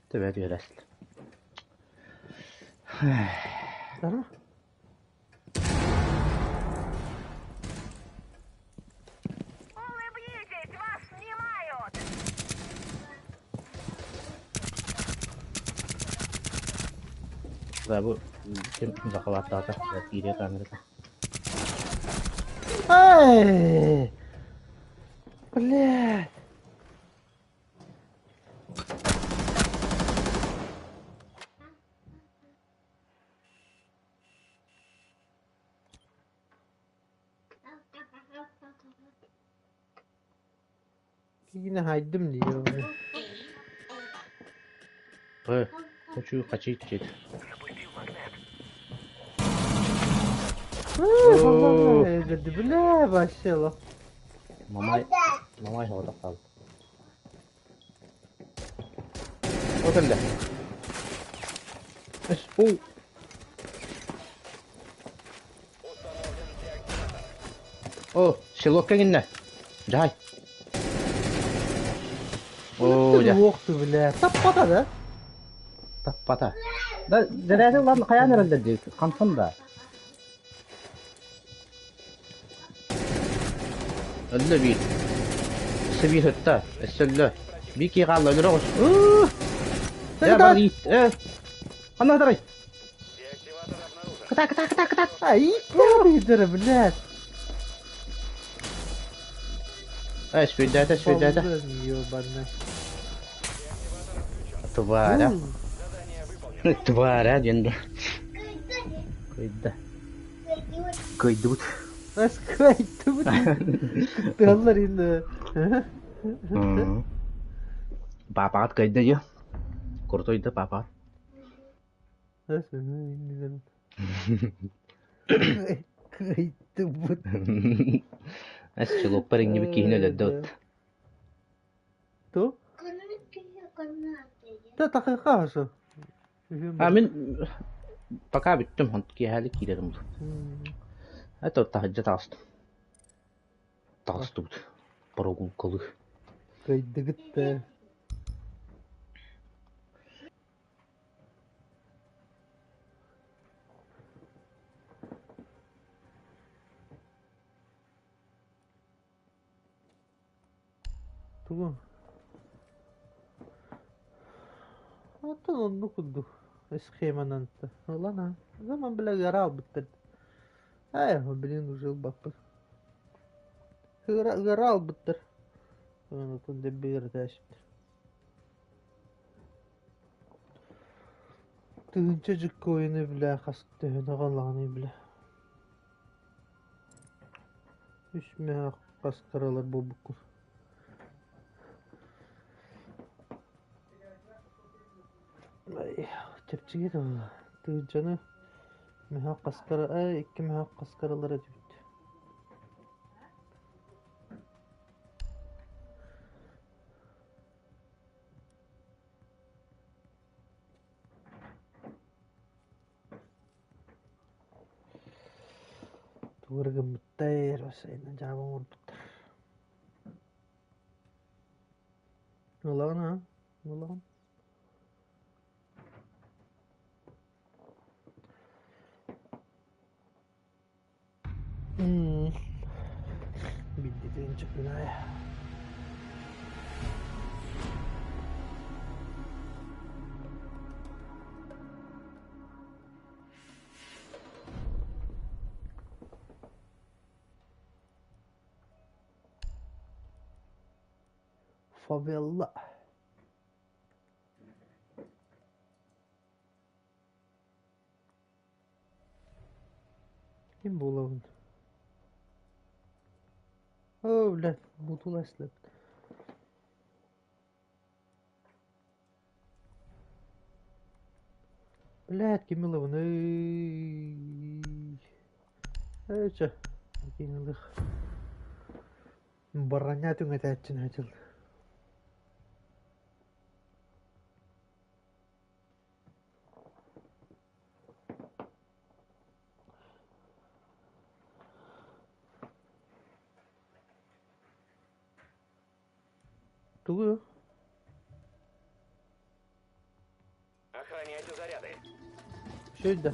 Төбө түһэрэ Да? Улыбнитесь, вас снимают! Да, бу ким захваттаата, киирэ камерата. Эй! Блядь! Yine haydım diyor. Э, хочу хачить чит. Бля, вообще лох. Мамай, мамай хода қалды. Отелде. Эс, оу. О, селок кеңинне. Жай. О, жа. Уохту, бля. Таппата да? Таппата. Да, дэрээти ылан хайаан эрэллэр дии, хантан да. Өллө биир. Өссө биир ытта, өссө өллө. Биир киһи хаалла, өлөрө оҕус. Уу! Дьэ, бар иит. Э, ханна ытарай? Деактиватор обнаружен. Кыта, кыта, кыта, кыта. А, ииттэр, блядь. Э, сүүйдээтэ, сүүйдээтэ. Баллын, ёбаный. Тваря. Задание выполнено. Тваря диэн да. Кыйда. Кыйдыбыт. Аскайтыбыт. Кыттыаллар инде. Папаҕыт кыйда дии. Крутой да папа. Кыйдыбыт. Эс чулуппар иҥнибит киһини өлөрдө от. Ту? Та тахыха хашу. А мин пока бүттүм, киэһэлик киирэрим. Это таһырдьа таҕыстым. Таҕыстыбыт. Прогулкалыы. Кыйдыгыт да. Тугу? Оттон оннук курдук схеманан ылан аа. Заман бile ыара албыттар. Ээ, блин уже ылбаппыт. Ыара албыттар. Онтон дэбби ыаратаашыттар. Тыһыынча дьыккойуну билэ хас төһөнө ҕалаҕыный билэ. Үс мөһөөх хастаралар буолбуккун. Чэпчэки да буолла. Тыһыынчаны мөһөөх хаскара икки мөһөөх хаскаралар этибит. Тугу эрэ гыммыттар, бассейнынан дьаабы оҥорбуттар. Ылаҕын аа, ылаҕын. Билбитин чыкынай. Favela. Ким буолабын? Оо, блядь, бутула эслэппит. Блядь, ким ылабын? Эй, чэ, ылых. Броня түҥэтээччини хачыл. Тугу? Охраняйте заряды. Сүүрдэ.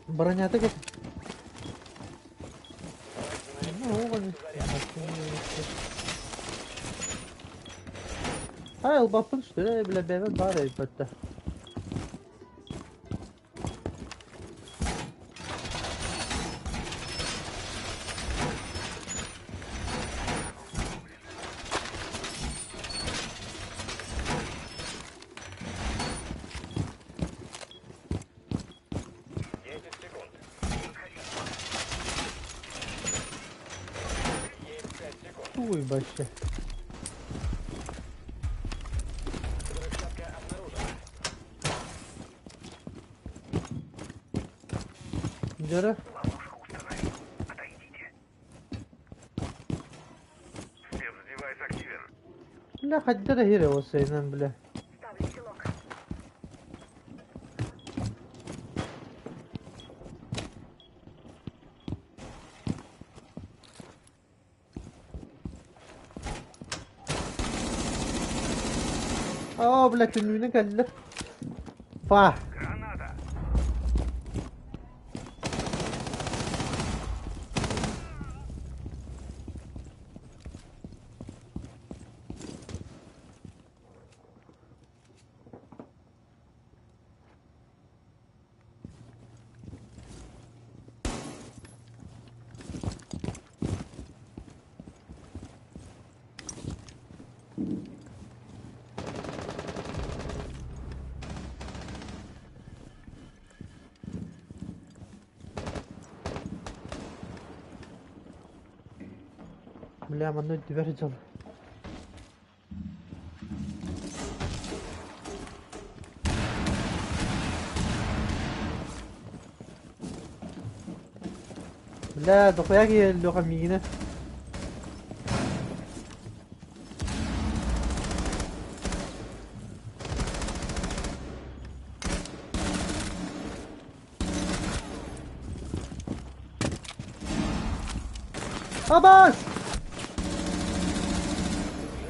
Бронята кэт. Ай, ылбаппын что ли, бля, бэбэ баар эбит 10 секунд. Есть 5 секунд. Туй вообще. Взрывчатка обнаружена. Дьөрө. Спецдевайс активен. Бля, хайда да хире осайынан, бля. Ставлю силок. О, бля, түннүгүнэн кэллилэр. Па. Бля, манна үрдүбэр дьон. Бля, дохуя киһи Леха миигинэ. Абас!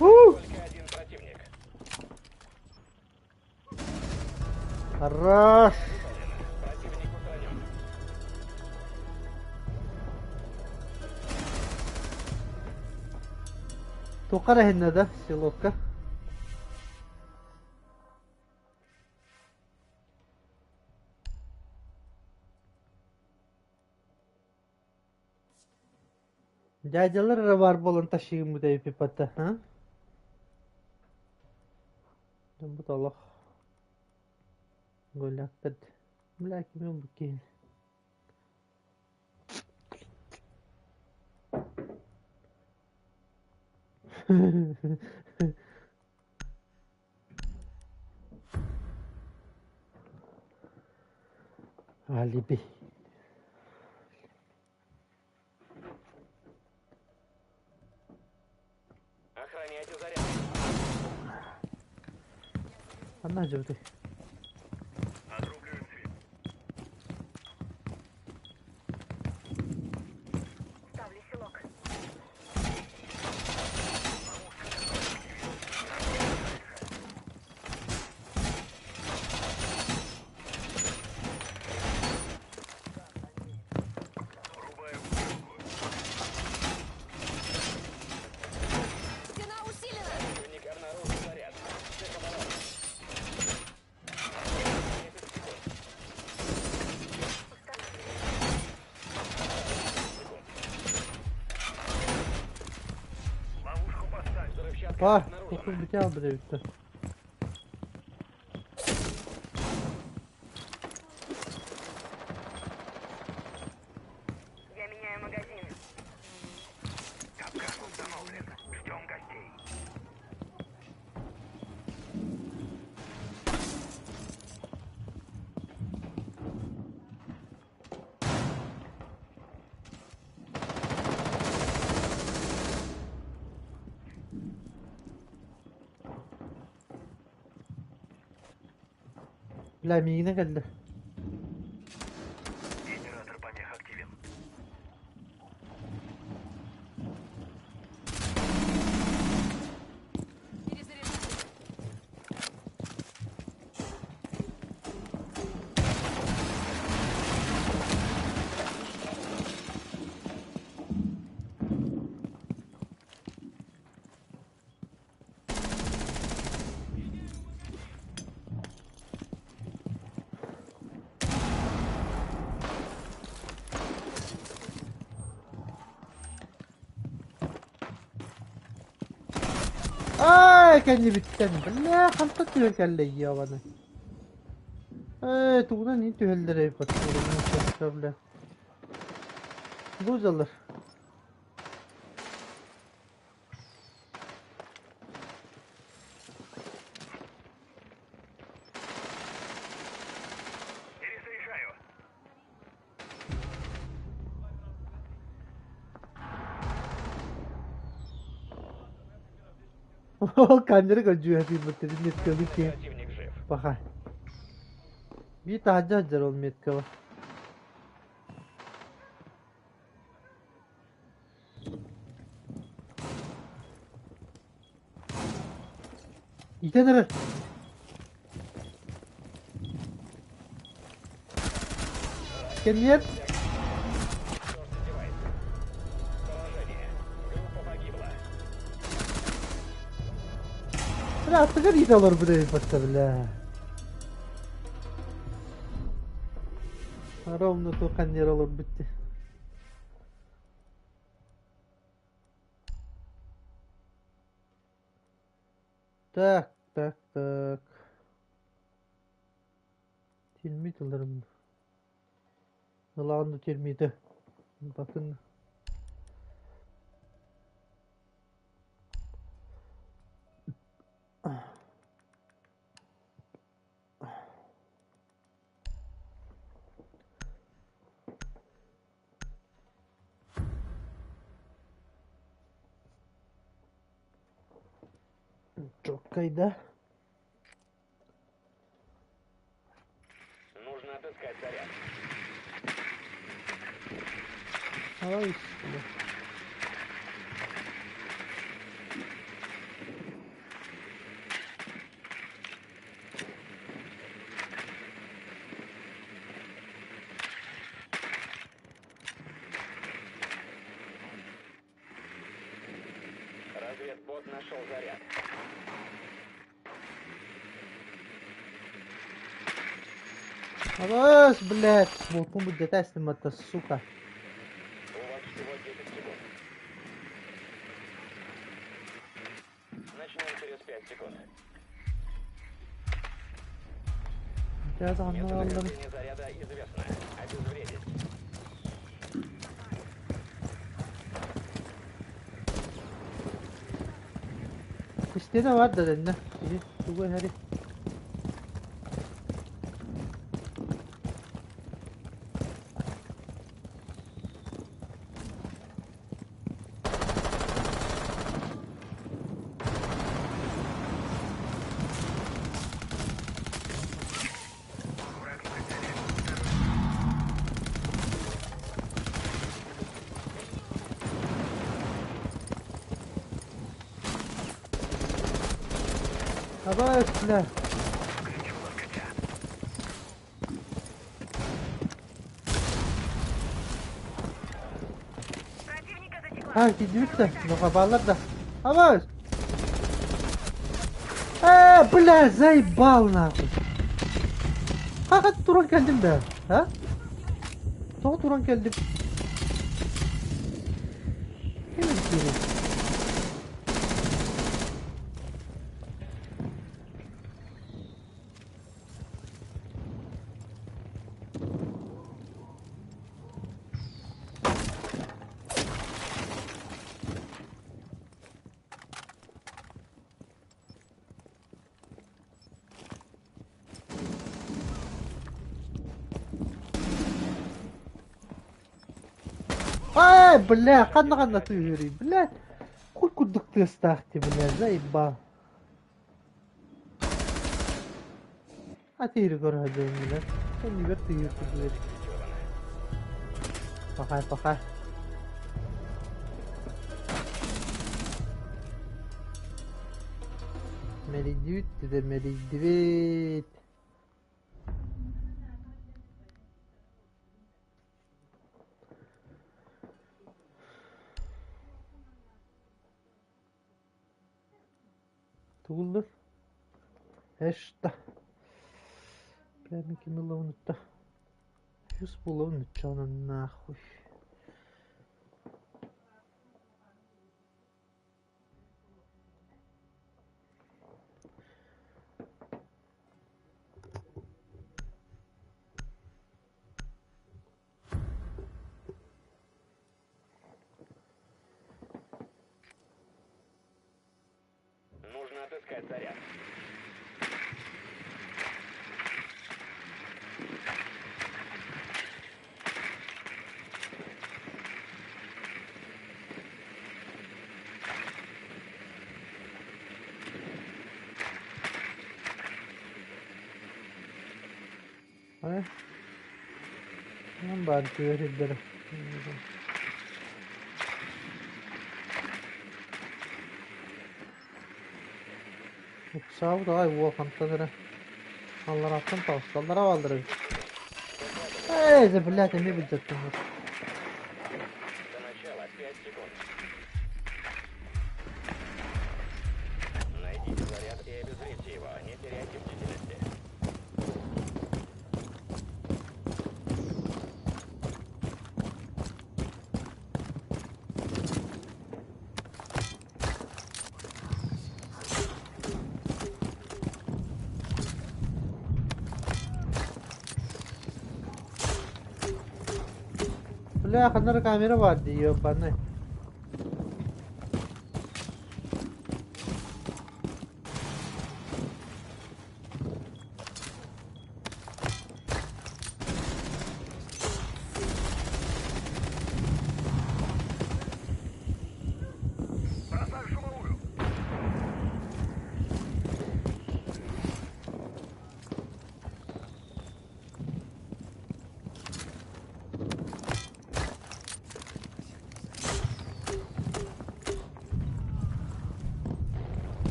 У! Только один противник. Хорош! Противник устранен. Туохха эрэ иһиннэ да, селотка. Дядялар эрэ баар буолан тащигыммыт эбиппит а? Дьоммут олох голяктар. Бля, кими бу киһи? Алиби. Охраняйте заряд. Ханна дьыбыты? Ставлю селок. Стена усилена! Противник обнаружил заряд. Всех оборону. 10 секунд. Секунд. Взрывчатка Па, обнаружена. тохтуу бүтэ албыт эбиттэр. Я меняю магазин. Бля, миигинэ кэллэ. Перезаряжаю. Ай, кэннибиттэн. Бля, хантан түһэн кэллэ ебаный. Ээ, тугунан ин түһэллэр эбит бля. Лузалар. Ол камера көрдьүөһэ быттыр меткалы ки. Противник жив. Паха. Биир таһырдьа сылдьар ол меткала. Итэн эрэр. Кэнниэр Бля, аттыгар иитэ олорбут эбит бля. Ровно туох ханньар олорбут дии. Так, так, так. Термит ыларым. Ылаҕын да термиты. Батын. Чоккай да? Нужно отыскать заряд. Арай Разведбот нашел заряд. Абас, блядь, болтун бүддэтэ эстиммата, сука. У вас всего 10 секунд. Начнем через 5 секунд. Дьэ, ханна баалларын. Местонахождение заряда известно. Обезвредить. Истиэнэ баар да дэннэ. Киһи тугу эһэрий? Абаас, бля. Противника засекла. А, киирбит да, бааллар да. Абаас! Э, бля, заебал нахуй. Хага туран кэллим да, а? Тоҕо туран кэллим? Ким киирий? Ай, бля, ханна-ханна тыырый, бля. Хуй курдук тыастаах ти, бля, заебал. Атыыры көрө сылдьабын, бля. Кэннибэр тыйыыр курдук эбит. Пахай, пахай. Мэлийдибит да мэлийдибит. Тугуллар? Эшта. Бля, мин кими ылабын Үс буолабын нуччаҕынан нахуй. Нужно отыскать заряд. Хайа? Онон баар түөр сирдэрэ. Ыксаабыт аҕай уол хантан эрэ алларааттан таҕысталлара бааллар эбит. Эй, да, блядь, эмиэ былдьаттым. До начала 5 секунд. Найдите заряд и обезвредьте его. Не теряйте бдительности. Бля, ханна эрэ камера баар дии, ёбаный.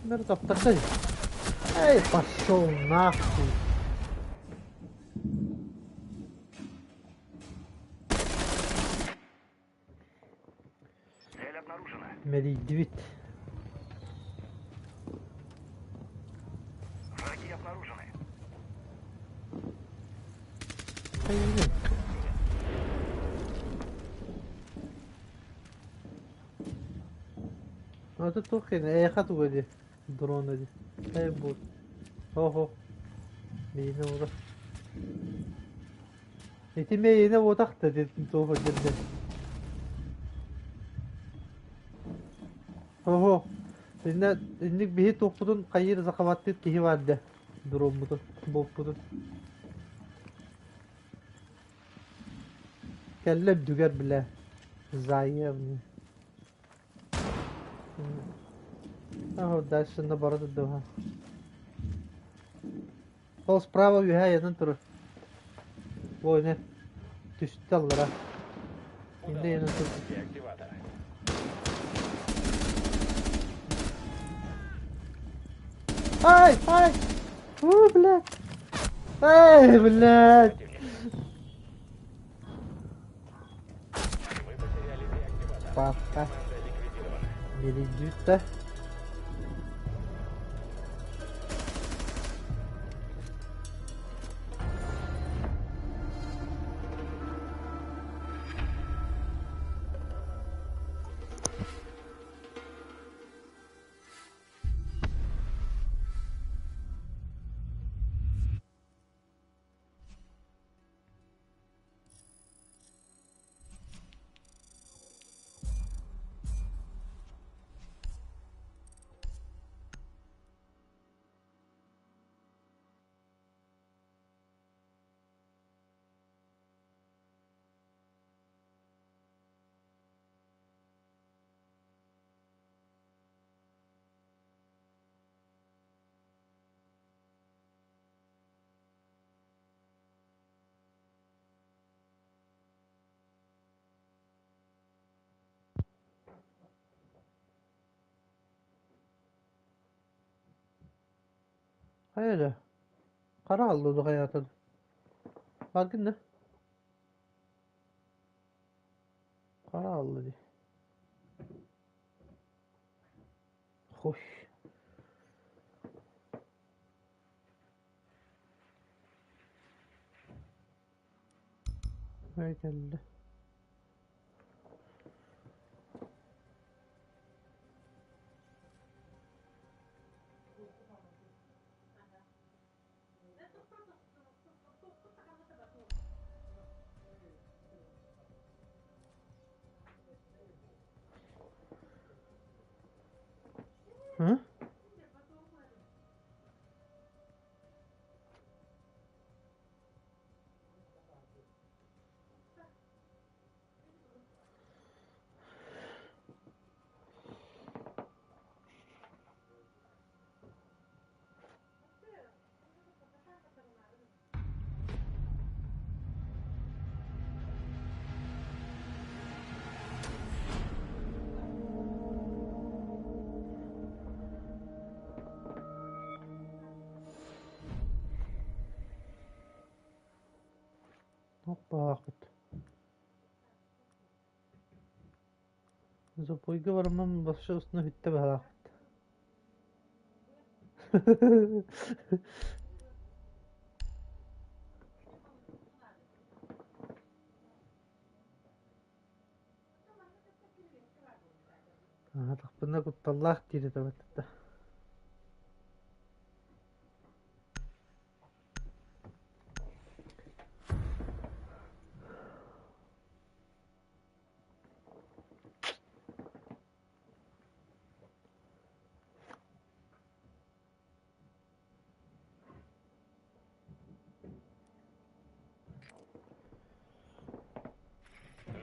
Мэр таптардай. Эй, пошел нахуй. Цель обнаружена. Мэлийдибит. Враги обнаружены. Хайыгын. Это туох эйиэхэ туга дии, дрона дии. Эй бу. Оһо. Миинэ ура. Ити мэйиинэ буотах да туох дьэрдэ. Оһо. Иннэ инник биһи туохпутун хайыыр захваттыыр киһи баар дэ. Дроммутун, болпутун. Кэллэ үрдүгэр билэ. Заевни. Ага, дальше наоборот отдавай. Ол справа үөһэ айанан турар. Война. Түстэ аллара. Инде айанан Удалось турар. деактиватор. Ай! Ай! Фу, блядь! Эй, блядь! Противник. Мы потеряли деактиватор. Папка. Команда ликвидирована. Мэлийдүүт Хайа эрэ, хара хаалла хайаата Бааргын да? Хара хаалла дии. Хуй. Ой кэллэ. Ы? Оппаахпыт. Запойга бараммын вообще устуна бүттэ быһалаахпыт. Аһатахпына кутталлаах диир этэ баттата.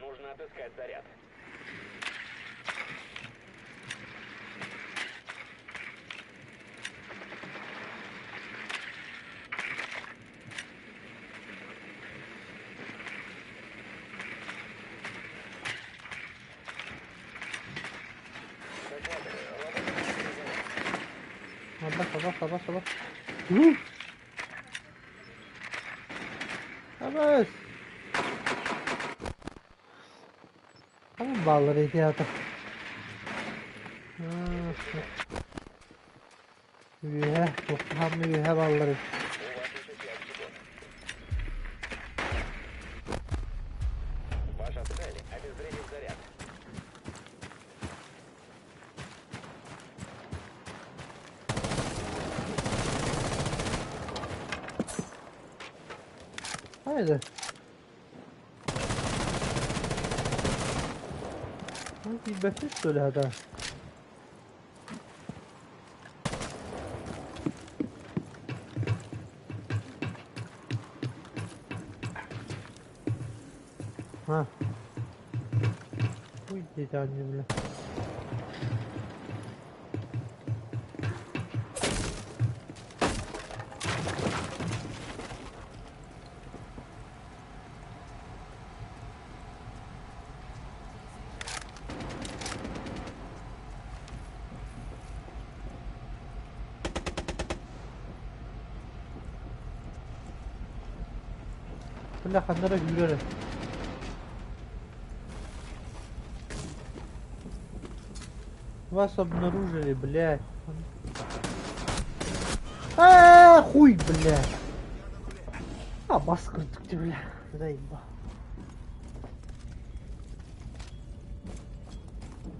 Нужно отыскать заряд. Абас, абас, абас, абас. Абас! Ханан бааллар ити аата? Үөһэ, туохтаһааммы үөһэ бааллар эбит. У вас еще 5 секунд. Ваша цель – обезвредить заряд. Haydi. Билбэппит суолаһата. Ха. Хуй диэтэҕин бile. Бля, ханна эрэ күүрэр Вас обнаружили, блядь. Аа, хуй, блядь. А, бас кырдьык дии, бля. Заебал.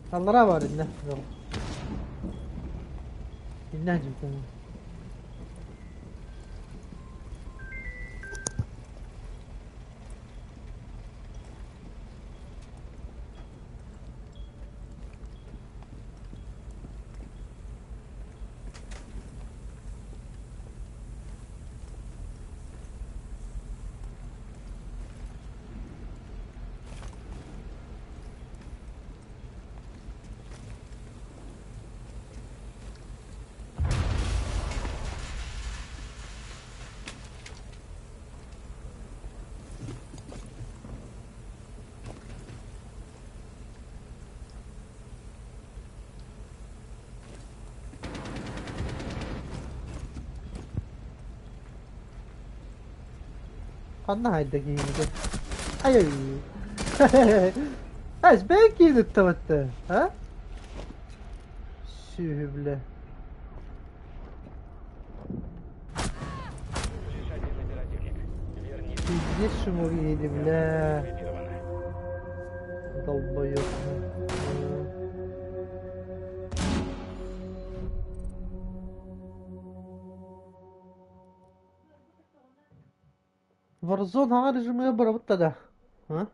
Аллараа баар иннэ. Иннэ дьүтэн. Ханна хайда киһибитэ? Ай Ай, бэйэ киһини ыттабатта, а? Сүөһү бля. Лишь один оперативник. Вернись. Пиздец шумок иһити, бля. Ликвидировано. Долбоёб. Warzone хаҥа режимыгар барабыт да? А?